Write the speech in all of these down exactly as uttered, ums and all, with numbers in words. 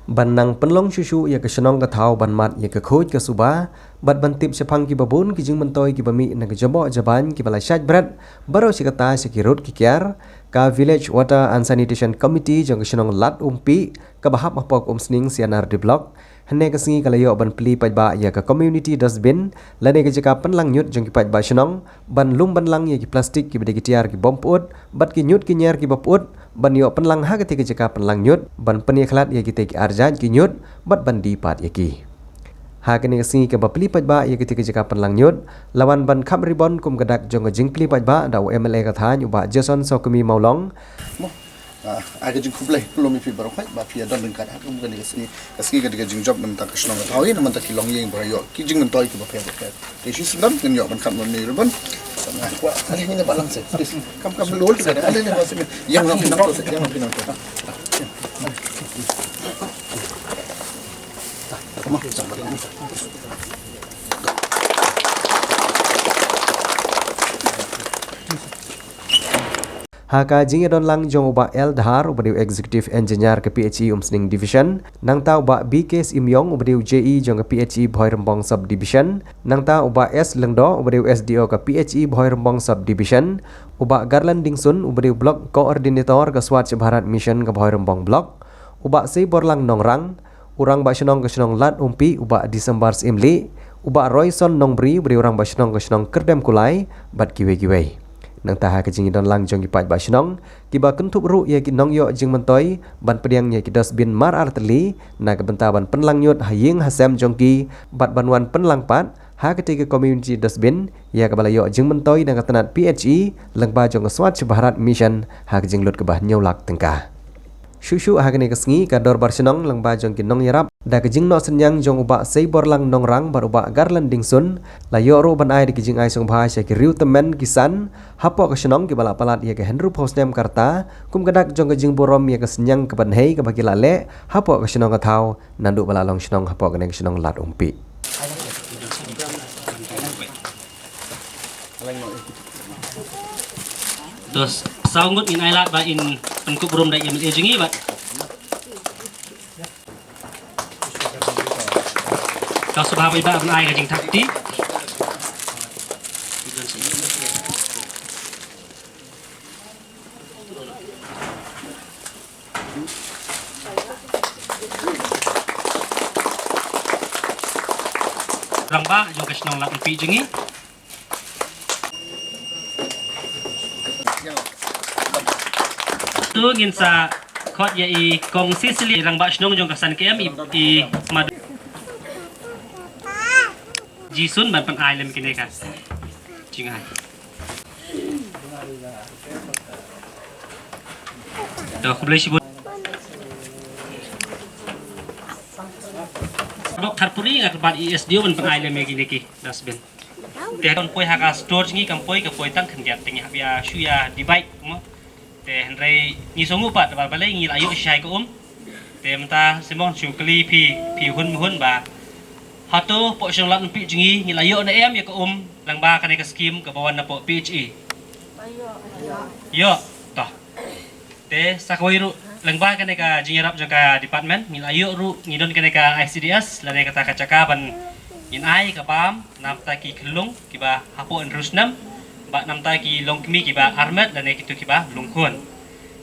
Ban nang pynlong shuh shuh ïa ka shnong ka thaw ban mad ïa ka khuid ka suba bad ban tip shaphang kiba bun ki jingmyntoi kiba mih na ka jaboh jabain kiba la shait bret baroh shi katta sha ki rud ki kiar, ka Village Water and Sanitation Committee jong ka shnong Lad Umpi kaba hap hapoh Umsning C and R D Block hynne ka sngi ka la ïoh ban plie paidbah ïa ka community dustbin lane ka jaka pynlang ñiut jong ki paidbah shnong ban lum ban lang ïa ki plastik kiba dei ki tiar ki bym pyut bad ki ñiut ki ñiar kiba pyut ban ïoh pynlang ha katei ka jaka pynlang ñiut ban pynïakhlad ïa kitei ki arjait ki ñiut bad ban die pat ïa ki. Ha kane ka sngi kaba plie paidbah ïa katei ka jaka pynlang ñiut la wan ban khap ribon kum ka dak jong ka jingplie paidbah da u M L A ka thaiñ u Bah Jason Sawkmie Mawlong. Ah, ai ka jingkhublei khlem ïa phi baroh khoit ba phi ïa don ryngkat ha kum kane ka sngi. Ka sngi ka dei ka jingjop namar ka shnong ka thaw ïa namar ki longïing ba ïoh ki jingmyntoi kiba pher ba pher. Te shi syndon ngin ïoh ban khap noh ïa ribon. Kwah ale ngin ïa ba lang seh. Please. Come, come, we'll all together. Ale ne ba seh. Ïa nga phi nang to seh, ïa nga phi nang to. Come on. Ha ka jingïadon lang jong u Bah L Dhar uba dei u Executive Engineer ka P H E Umsning Division, nangta u Bah B K Syiemiong uba dei u J E jong ka P H E Bhoirymbong Sub Division, nangta u Bah S Lyngdoh uba dei u S D O ka P H E Bhoirymbong Sub Division, u Bah Garland Dingsun uba dei u Block Coordinator ka Swachh Bharat Mission ka Bhoirymbong Block, u Bah Seiborlang Nongrang, u Rangbah Shnong ka shnong Lad Umpi u Bah December Syiemlieh, u Bah Royson Nongbri uba dei u Rangbah Shnong ka shnong Kyrdemkulai bad kiwei kiwei. Nangta ha ka jingïadon lang jong ki paidbah shnong kiba kynthup ruh ïa ki nongïoh jingmyntoi ban pdiang ïa ki dustbin mar artylli na ka bynta ban pynlang ñiut ha ïing ha sem jong ki bad ban wan pynlang pat ha katei ka community dustbin ïa kaba la ïoh jingmyntoi na ka tnat P H E lyngba jong ka Swachh Bharat Mission ha ka jinglut kaba hynñiew lak tyngka. Shuh shuh ha kane ka sngi ka dorbar shnong lyngba jong ki nongïarap da ka jingnoh synñiang jong u Bah Seiborlang Nongrang bad u Bah Garland Dingsun la ïoh ruh ban ai da ki jingai sngewbha sha ki riew tymmen ki san hapoh ka shnong kiba la palat ïa ka hynriewphew snem ka rta kum ka dak jong ka jingburom ïa ka synñiang kaba bnai kaba ki la leh hapoh ka shnong ka thaw naduh ba la long shnong hapoh kane ka shnong Lad Umpi. To saw ngut ngin ai lad ba in pynkup burom da i M L A jong ngi bad ka sngewbha ba i Bah ban ai ka jingthap kti. Rangbah jong ka shnong Lad Umpi jong ngi. To ngin sa khot ïa i Kong Cecilia, Rangbah Shnong jong ka San K M i, i Mad Jisun ban pynai lem kine ka jingai. To khublei shibun. Dok Tharpuri nga kyrpad i S D O ban pynai lem ïa kine ki dustbin. Te don poi ha ka store ngi kam poi ka poi tang khyndiat te ngi hap ïa shu ïa divide mo. Te hynrei ngi sngew pat ba balei ngi la ïoh shai ka um. Te mynta Simon shu kylli phi phi hun hun ba hato poh shnong Lad Umpi jong ngi ngi la ïoh ne em ïa ka um lyngba kane ka skim kaba wan na poh P H E. Ïoh. Toh. Te sa kawei ruh lyngba kane ka jingïarap jong ka department ngi la ïoh ruh ngi don kane ka I C D S lane kata ka jaka ban ngin ai ka bam namta ki khyllung kiba hapoh hynriew snem bad namta ki longkmie kiba armet lane kitu kiba longkhun.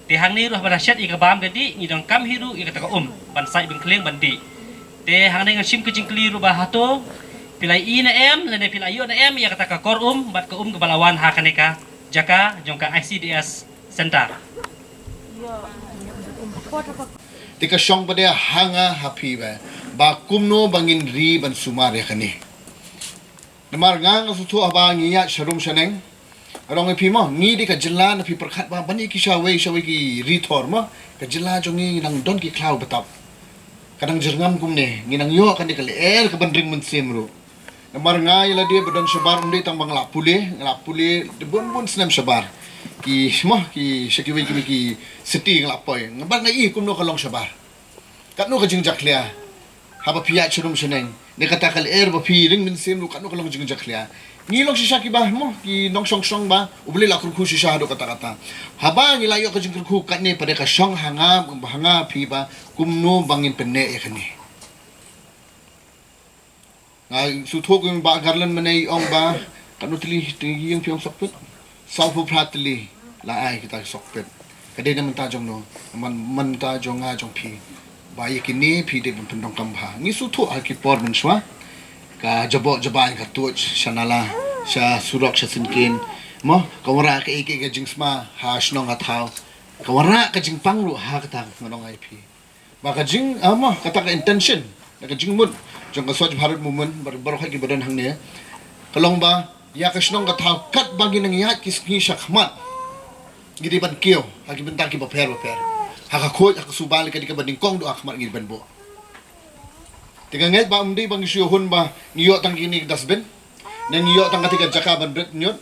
Te hangne ruh haba la shet ïa ka bam ka dih ngi donkam hi ruh ïa kata ka um ban sait ban khlieng ban dih. Te hangne ngan shim ka jingkylli ruh ba hato phi la ïoh ne em lane phi la ïoh ne em ïa kata ka kor um bad ka um kaba la wan ha kane ka jaka jong ka I C D S Center. Te ka shong pat de ha nga ha phi ba ba kumno ba ngin ri ban sumar ïa kane. Namar nga nga sngewthuh haba ngi ïaid sharum shaneng. Rong ïa phi mo ngi dei ka jylla na phi pyrkhat ba ban ïa ki shawei shawei ki ri thor mo. Ka jylla jong ngi ngi nang don ki khlaw btap. Ka nang jyrngam kumne ngi nang ïoh kane ka lyer ka ban ring mynsiem ruh. Namar nga ïa lade ba don shabar ym dei tang ba nga la pule, nga la pule da bun bun snem shabar. Ki mo ki sha kiwei kiwei ki city nga la poi. Nga bar nga i kumno ka long shabar. Katno ka jingjakhlia. Haba phi ïaid sharum shaneng ne kata ka lyer ba phi ring mynsiem ruh katno ka long jingjakhlia. Ngi long shisha kiba mo ki nongshong shnong ba U Blei la kyrkhu shisha haduh katta katta. Haba ngi la ïoh ka jingkyrkhu katne pat ka shong ha nga, ha nga phi ba kumno ba ngin pynneh ïa kane. Nga shu thoh kum ba Garland mynne i ong ba katno tylli ïing phi ong sokpit? Sawphew phra tylli la ai kita ki sokpit. Ka dei na mynta jong no, man, mynta jong nga jong phi. Ba ïa kine phi dei ban pyndonkam bha. Ngi shu thoh ha ki por mynshuwa. Ka jaboh jabai ka tuid sha nala, sha surok, sha syngkien. Mo, ka wanrah kaei kaei ka jingsma ha shnong ha thaw. Ka wanrah ka jingpang ruh ha kata, nga ong ïa phi. Ba ka jing, ah, mo, kata ka intention, da ka jingmut jong ka Swachh Bharat Movement, ba baroh kiba don hangne. Ka long ba ïa ka shnong ka thaw katba ngi nang ïaid ki sngi sha khmat, ngi dei ban kiew ha ki bynta kiba pher bapher. Ha ka khuid, ha ka suba, lane ka dei kaba nyngkong duh ha khmat ngi dei ban buh. Te nga ngeit ba ym dei ba ngi shu hun ba ngi ïoh tang kine ki dustbin, ne ngi ïoh tang kata ka jaka ban bret ñiut.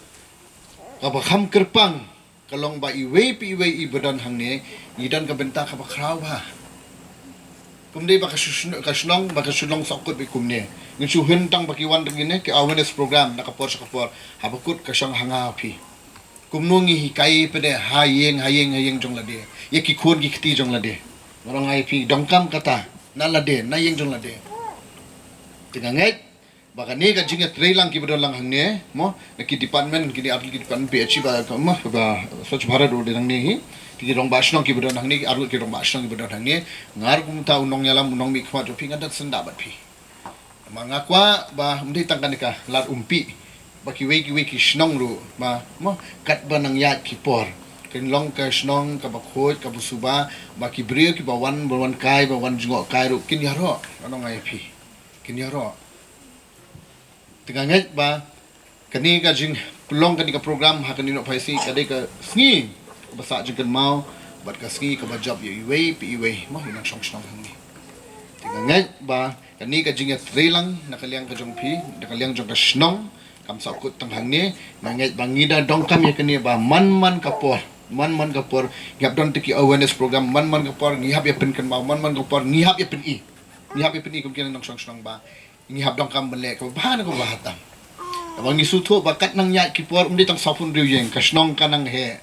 Kaba kham kyrpang ka long ba iwei pa iwei iba don hangne, ngi don ka bynta kaba khraw bha. Kum dei ba ka shu-, ka shnong, ba ka shnong sahkut ba kumne. Ngin shu hun tang ba ki wan tang kine ki awareness program na ka por sha ka por. Haba kut ka shong ha nga phi. Kumno ngi hikai pat de ha ïing, ha ïing, ha ïing jong lade. Ïa ki khun ki kti jong lade. Nga ong ïa phi, donkam kata na lade, na ïing jong lade. Te nga ngeit ba kane ka jingïatreilang kiba don lang hangne, mo, na ki department, ki ar tylli ki department, P H E ba, ka, mo, ba Swachh Bharat ruh dei hangne hi. Ki rangbah shnong kiba don hangne, ki ar tylli ki rangbah shnong kiba don hangne. Nga ruh kumta u nongïalam, u nongmihkhmat jong phi, nga don syndah bad phi. Ma nga kwah ba ym dei tang kane ka Lad Umpi, ba kiwei kiwei ki shnong ruh, ba, mo, katba nang ïaid ki por, kan long ka shnong kaba khuid kaba suba, ba ki briew kiba wan, ba wan kai, ba wan jngoh kai ruh kin ïaroh. Nga ong ïa phi, kin ïaroh. Te nga ngeit ba kane ka jingpynlong kane ka program ha kane ka nohphai sngi ka dei ka sngi kaba sah jingkynmaw bad ka sngi kaba jop ïa iwei pa iwei, mo, i nongshong shnong hangne. Te nga ngeit ba kane ka jingïatreilang na ka liang ka jong phi, na ka liang jong ka shnong, kam sahkut tang hangne. Nga ngeit ba ngi da donkam ïa kane ba man man ka por, man man ka por ngi hap don te ki awareness program, man man ka por ngi hap ïa pynkynmaw, man man ka por ngi hap ïa pyni, ngi hap ïa pyni kum ki nongshong shnong ba ngi hap donkam ban leh kaba bha ne kaba bha tam. Haba ngi shu thoh ba kat nang ïaid ki por ym dei tang sawphew hynriew ïing, ka shnong ka nang heh.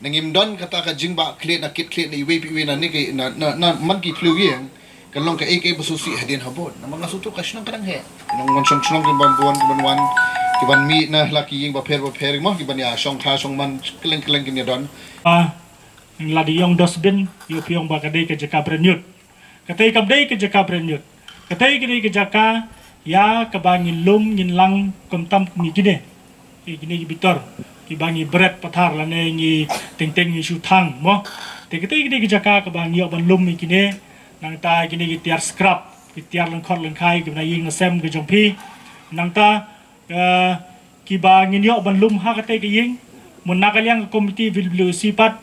Nangim don kata ka jingbah khlieh na kit khlieh na iwei pa iwei na ne ki na, na, na man ki phew ïing. Kan long kaei kaei ba sngewsih hadien habud. Namar nga shu thoh ka shnong ka nang heh. Nong wan shong shnong ki ban bun, ki ban wan, ki ban mih na la ki ïing bapher bapher, mo, ki ban ïa shong kha shong man, kylleng kylleng kin ïa don. Ah, la dei ïong dustbin, ïoh phi ong ba ka dei ka jaka bret ñiut. Katei kam dei ka jaka bret ñiut. Katei ka dei ka jaka ïa kaba ngin lum ngin lang khamtam kum ïa kine. Ïa kine ki bitor kiba ngi bret pathar lane ngi teng teng ngi shu thang, mo. Te katei ka dei ka jaka kaba ngi ïoh ban lum ïa kine. Nangta kine ki tiar scrap, ki tiar lyngkhot lyngkhai kiba na ïing na sem ka jong phi. Nangta, eh, kiba ngin ïoh ban lum ha katei ka ïing. Mo, na ka liang ka komiti V W C pat,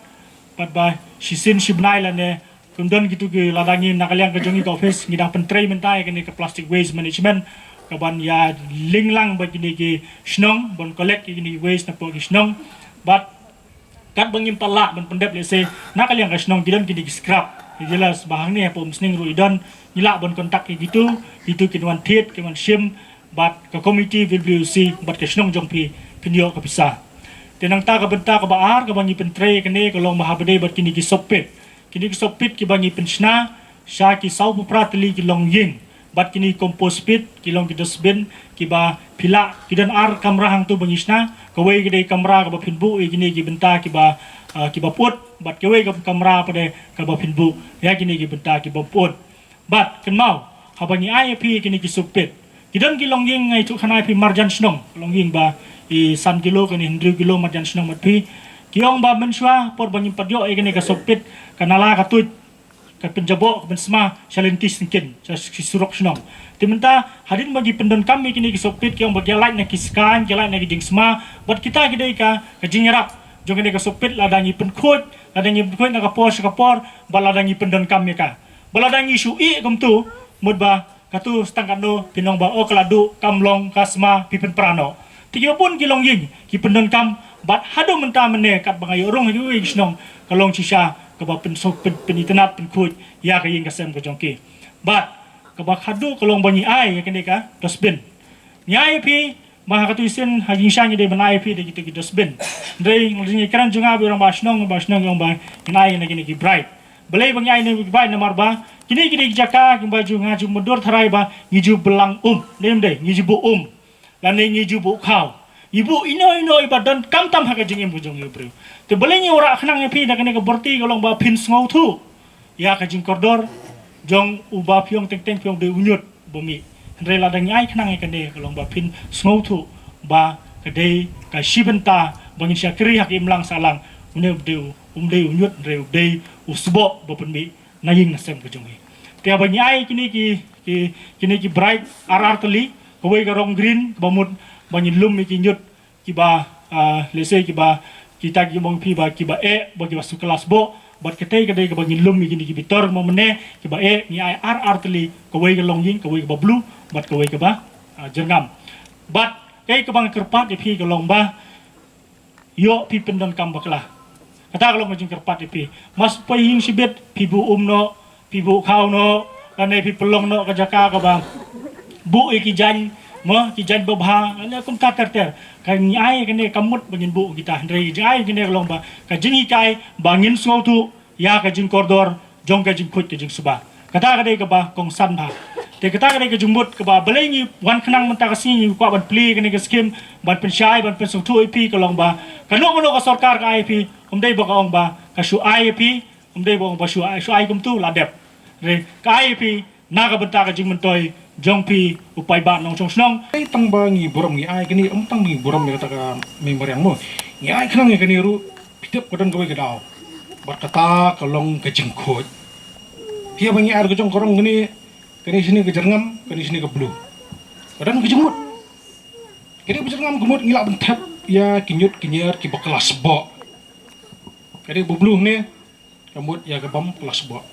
pat ba shisien shi bnai lane kum don kitu ki, lada ngi na ka liang ka jong ngi ka office ngi dang pyntrei mynta ïa kane ka plastic waste management, ka ban ïa link lang bad kine ki shnong ban collect ïa kine ki waste napoh ki shnong. Bad katba ngim pat lah ban pyndep, lehse na ka liang ka shnong ki don kine ki scrap, ki jelas ba hangne hapoh Umsning ruh i don, ngi lah ban contact ïa kitu, kitu kin wan thied, kin wan shim bad ka komiti V W C bad ka shnong jong phi, phin ïoh ka pisa. Te nangta ka bynta kaba ar kaba ngi pyntrei ïa kane ka long ba haba dei bad kine ki sohpit. Kine ki sohpit kiba ngi pynshna sha ki sawphew phra tylli ki longïing. Bad kine ki compost pit, ki long ki dustbin, kiba phi lah, ki don ar kamra hangtu ba ngi shna, kawei ka dei kamra kaba phin buh ïa kine ki bynta kiba, ah, kiba pyut, bad kawei ka kamra pat de kaba phin buh ïa kine ki bynta kiba pyut. Bad kynmaw, haba ngi ai ïa phi ïa kine ki sohpit, ki don ki longïing, nga ïathuhkhana ïa phi marjan shnong, longïing ba i san kilo, kane hynriew kilo marjan shnong bad phi. Ki ong ba mynshuwa por ba ngim pat ïoh ïa kane ka sohpit, ka nala ka tuid, ka pynjaboh, ka pynsma sha lynti syngkien, sha shi surok shnong. Te mynta hadien ba ngi pyndonkam ïa kine ki sohpit, ki ong ba ki lait na ki skaiñ, ki lait na ki jingsma. Bad kita ki dei ka, ka jingïarap jong kane ka sohpit, lada ngi pynkhuid, lada ngi pynkhuid na ka por sha ka por, bad lada ngi pyndonkam ïa ka. Bad lada ngi shu ïeh kumtu, mut ba katu stang katno phin ong ba, o, ka la duh, kam long, ka sma, phi pynpra noh. Te kiba bun ki longïing ki pyndonkam, bad haduh mynta mynne katba nga ïoh rung ha kiwei ki shnong, ka long shisha kaba pynso-, pyn-, pynitynnad pynkhuid ïa ka ïing ka sem ka jong ki. Bad kaba khadduh ka long ba ngi ai ïa kane ka dustbin. Ngi ai ïa phi Ba ha katu i sien ha jingshisha ngi dei ban ai phi da kitu ki dustbin. Dei ngi kren jong nga ba i rangbah shnong, ba shnong ong ba ngin ai na kine ki bright. Balei ba ngi ai na ki bright? Namar ba kine ki dei ki jaka kiba ju nga ju mudui tharai ba ngi ju blang um. Dei ym dei, ngi ju buh um. Lane ngi ju buh khaw. Ngi buh ino ino iba don khamtam ha ka jingim ka jong ngi briew. Te balei ngi wanrah khnang ïa phi da kane ka bor ti ka long ba phin sngewthuh ïa ka jingkordor jong uba phi ong teng teng phi ong dei u ñiut ba mih. Hynrei lada ngi ai khnang ïa kane ka long ba phin sngewthuh ba ka dei ka shi bynta ba ngin shakri ha ka imlang sahlang. Une u dei u, um dei u ñiut, hynrei u dei u sboh ba pynmih na ïing na sem ka jong ngi. Te haba ngi ai kine ki, ki, kine ki bright ar ar tylli, kawei ka rong green ba mut ba ngin lum ïa ki ñiut kiba, ah, let's say kiba, kita ki ong phi ba kiba eh, ba kiba shu kylla sboh, bad katei ka dei kaba ngin lum ïa kine ki bitor mo mynne, kiba eh, ngi ai ar ar tylli, kawei ka longïing, kawei kaba blue, bad kawei kaba, ah, jyrngam. Bad kaei kaba nga kyrpad ïa phi ka long ba ïoh phi pyndonkam bakla. Kata ka long ka jingkyrpad ïa phi. Mas poi ïing shibit, phi buh um noh, phi buh khaw noh, lane phi pynlong noh ka jaka kaba buh ïa ki jaiñ, mo, ki jaiñ babha, lane kumta ter ter. Ka ngi ai kane kam mut ba ngin buh kita, hynrei ka jingai kane ka long ba ka jinghikai ba ngin sngewthuh ïa ka jingkordor jong ka jingkhuid ka jingsuba. Kata ka dei kaba kongsan bha. Te kata ka dei ka jingmut kaba balei ngi wan khnang mynta ka sngi ngi kwah ban plie kane ka skim, ban pynshai, ban pynsngewthuh ïa phi ka long ba kano kano ka sorkar ka ai ïa phi, ym dei ba ka ong ba ka shu ai ïa phi, ym dei ba ong ba shu ai, shu ai kumtu la dep. Re, ka ai ïa phi na ka bynta ka jingmyntoi jong phi u paidbah nongshong shnong. Ai tang ba ngi burom ngi ai kane, ym tang ba ngi burom ïa kata ka mei mariang mo. Ngi ai khnang ïa kane ruh, phi tip ka don kawei ka daw. Bad kata ka long ka jingkhuid. Phi ba ngi ai ka jong ka rong kane, kane shane ka jyrngam, kane shane ka blue. Ka don ka jingmut. Kane ba jyrngam ka mut ngi lah ban thep ïa ki ñiut ki ñiar kiba kylla sboh. Kane ba blue ne, ka mut ïa ka bym kylla sboh.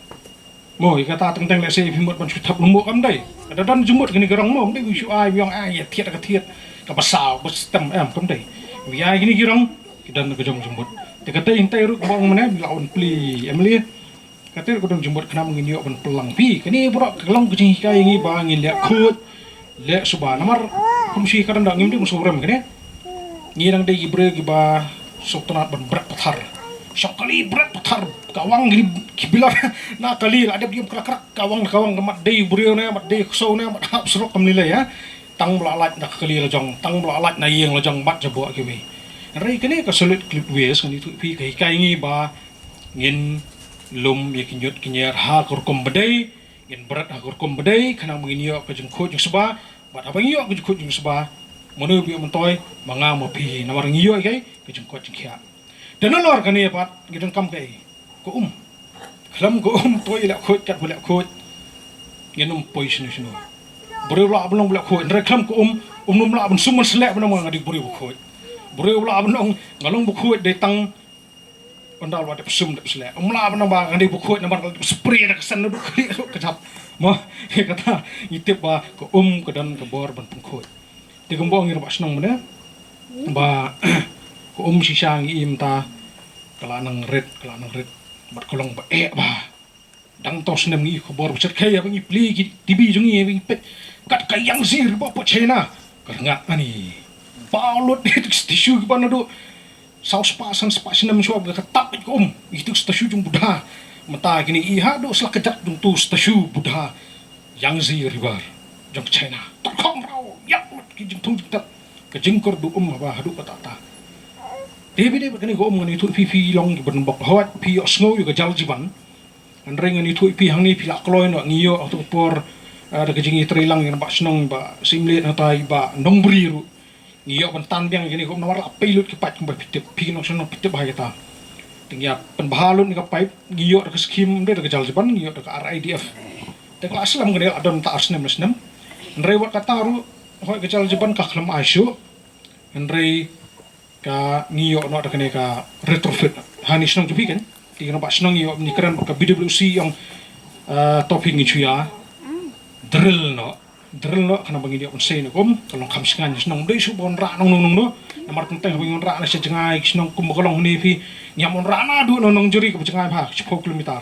Mo, ïa kata teng teng lehse phi mut ban shu thep lyngngoh kam dei. Ka da don jingmut kane ka rong mo, ym dei shu ai biang ai ïa thied ka thied. Kaba saw, ba stem em kam dei. Ïa kine ki rong ki don ka jong jingmut. Te kata ïa tai ruh kaba ong mynne, la wan plie, Emily. Kata ruh ka don jingmut khnang ngin ïoh ban pynlang phi. Kane baroh ka long ka jinghikai ïa ngi ba ngin leh khuid. Leh suba namar kum shi ka dang ngim dei musuh rem kane. Ngi dang dei ki briew kiba sngewtynnat ban bret pathar. Shong kali bret pathar, kawang ki, ki bilor na kali la dep diem krak krak, kawang kawang ka mat dei briew ne, mat dei ksew ne, mat hap surok kam lei lei ïa. Tang ba la lait na kali la jong, tang ba la lait na ïing la jong mat jaboh kiwei. Hynrei kane ka solid clip waste ngan ïathuh phi ka hikai ngi ba ngin lum ïa ki ñiut ki ñiar ha ka rukom ba dei. Ngin bret ha ka rukom ba dei, khnang ba ngin ïoh ka jingkhuid jingsuba, bad haba ngi ïoh ka jingkhuid jingsuba, mano ba ïoh myntoi, ma nga ma phi, namar ngi ïoh ïa ka jingkhuid jingkhiah. Te nalor kane pat, ngi donkam kaei, ka um. Khlem ka um, to ïa leh khuid, kat ba leh khuid. Ngin ym poi shano shano. Briew lah ban long ba leh khuid, hynrei khlem ka um, um ym lah ban sum ban sleh ban ong nga dei briew ba khuid. Briew lah ban ong, nga long ba khuid dei tang Ynda la dep sum dep sleh. Ym lah ban ong ba ngan dei ba khuid namar ka la dep spray da ka sen naduh khlieh suk ka jap. Mo, kata ngi tip ba ka um ka don ka bor ban pynkhuid. Te kumba ong ngi rangbah shnong mynne ba ka um shisha ngi im ta ka la nang rit, ka la nang rit. Bad ka long ba eh ba. Dang to snem ngi ïoh khubor ba shyrkhei haba ngi plie ki T V jong ngi haba ngi peit kat ka Yangtze River pat China. Ka rngat ani. Ba lut ïa ki statue kiba naduh saw spah san spah snem shuwa ba ka tap beit ka um. Ïa ki statue jong Buddha. Mynta kine i haduh sla kjat jong tu statue Buddha. Yangtze River jong China. Tyrkhong raw ïa lut ki jingthung jingtep. Ka jingkyrduh um haba haduh katta katta. Te bad kane ka um ngan ïathuh phi, phi long kiba don bok hoi phi ïohsngew ïa ka Jal Jeevan. Hynrei ngan ïathuh ïa phi hangne phi lah kloi noh ngi ïoh ha tu ka por, ah, da ka jingïatreilang ïa ba shnong ba Syiemlieh nangta ïa ba Nongbri ruh. Ngi ïoh ban tan biang ïa kine kum namar la pei lut ki paid kumba phi tip phi nongshong nong phi tip ba ha kita. Te ngi ïa pynbha lut ïa ka paip ngi ïoh da ka skim dei da ka Jal Jeevan ngi ïoh da ka R I D F. Te ka la slem kane la don ta ar snem la snem. Hynrei wat kata ruh hoi ka Jal Jeevan ka khlem ai shuh. Hynrei ka ngi ïoh noh da kane ka retrofit. Ha ni shnong jong phi kan. Te ngi rangbah shnong ngi ïoh ngi kren ka B W C ong, eh, to phi ngi shu ïa drill noh. Drill noh khnang ba ngin ïoh ban sei noh kum ka long kham shngain shnong dei shu ban rah nong nong nong noh. Namar teng teng ba ngin rah na sha jngai shnong kum ba ka long ne phi ngi ïa ban rah naduh nong nong jeri ka ba jngai ba shiphew kilometer.